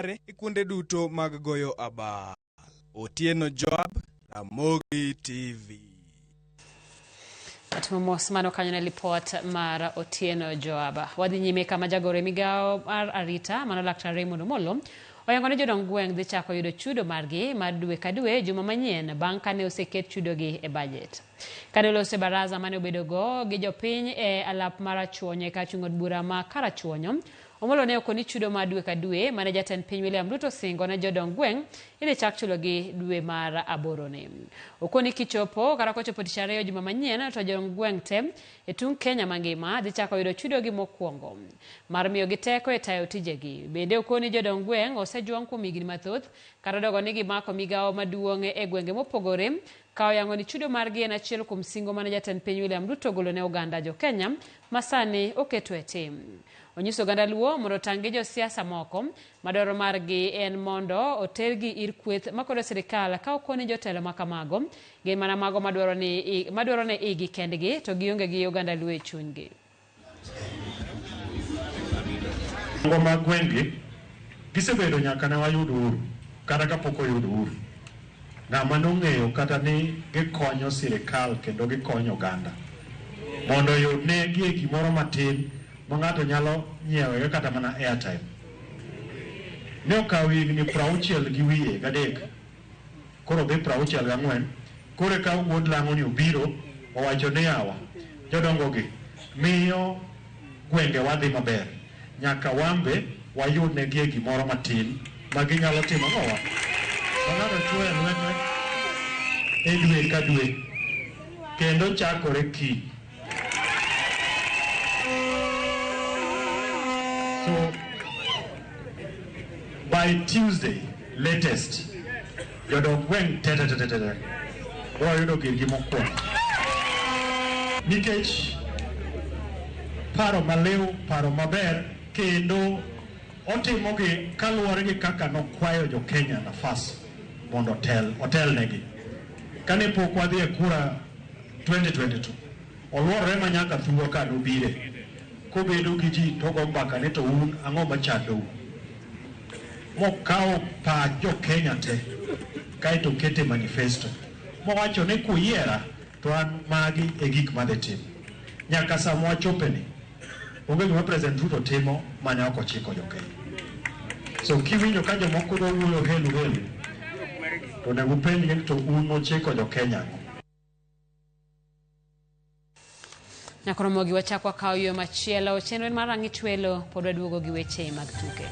makare e kuonde duto mag goyo abal. Otieno Joab, Ramogi TV. Atimo mos mano kanyo ne lipot mar Otieno Joab. Wadhi nyime kama jagoro e migawo mar arita mano Laktar Raymond Omolo oyango ni jodong gweng' dhi chako yudo chudo margi mar dwe ka dwe juma manyien bang' kane oseket chudogi e bajet. Kane oloso e baraza mane obedogo gi jopiny e alap mar Rachuonyo e kar chung' od bura ma Karachuonyo, Omolo ne okoni chudo mar dwe ka dwe mane jatend piny William Ruto osingo ne jodong gweng' idhi chak chulogi dwe mar aboro ni. Okoni kichopo kata kochopo tich ariyo juma manyien to jodong gweng' te e tung' Kenya mangima dhi chako yudo chudogi mokwongo mar miyogi teko e tayo tijegi. Bende okoni jodong gweng' osejuang' kuom higni mathoth kata odogo ni gimako migawo maduong' e gwenge mopogore ka oyango ni chudo margi en achiel kuom singo mane jatend piny William Ruto ogolo ne oganda jo Kenya ma sani oketo e tim. Onyiso oganda Luo mondo otang' gi josiasa moko ma dwaro margi en mondo otergi ir kweth makwedo sirikal ka okoni jotelo ma kamago gin mana mago madwaro ni madwaro ne igi kendgi to gionge gi oganda Luo e chunygi. Dongo mag gweng'gi gisebedo nyaka ne wayud uhuru kata kapok oyud uhuru. Ng'ama nong'eyo kata ni gikonyo sirikal kendo gikonyo oganda mondo oyud ne gie gimoro matin ma ng'ato nyalo nyiewe kata mana airtime. Ne okawo higni prauchiel gi wiye gadek koro dhi 64 koro eka wuod lang'o ni obiro owacho ni yawa jodongo gi miyo gwengewa dhi maber nyaka wambe wayud negie gimoro matin ma ginyalo timo ang'owa ma ng'ato chuoyo e lwete e dwe ka dwe kendo chakore kiny. So by Tuesday latest jodong gweng' te te te te te biro yudo girgi mokwongo nikech paro maliw, paro maber kendo otimogi kaluwore gi kaka nokwayo jo Kenya nafas mondo otel otelnegi. Kane pok wadhi e kura 2022 oluorore ma nyaka thurwa ka nobire kobedo gi ji togo mbaka ni to un ang'o machandou mokawo pach jo Kenya te kaeto okete manifesto mowacho ni kuyiera to an magi e gik madhi timo nyaka sama wachopeni onge gima President Ruto timo mane ok ochiko jo Kenya. So kiwinjo ka jomoko dwa wuoyo helu helu to onego upenjgi ni to un nochiko jo Kenya ang'o? Nyakoromogi wachak wakawo yo machielo chenro en mar rang'ich welo pod waduogo gi weche mag tuke.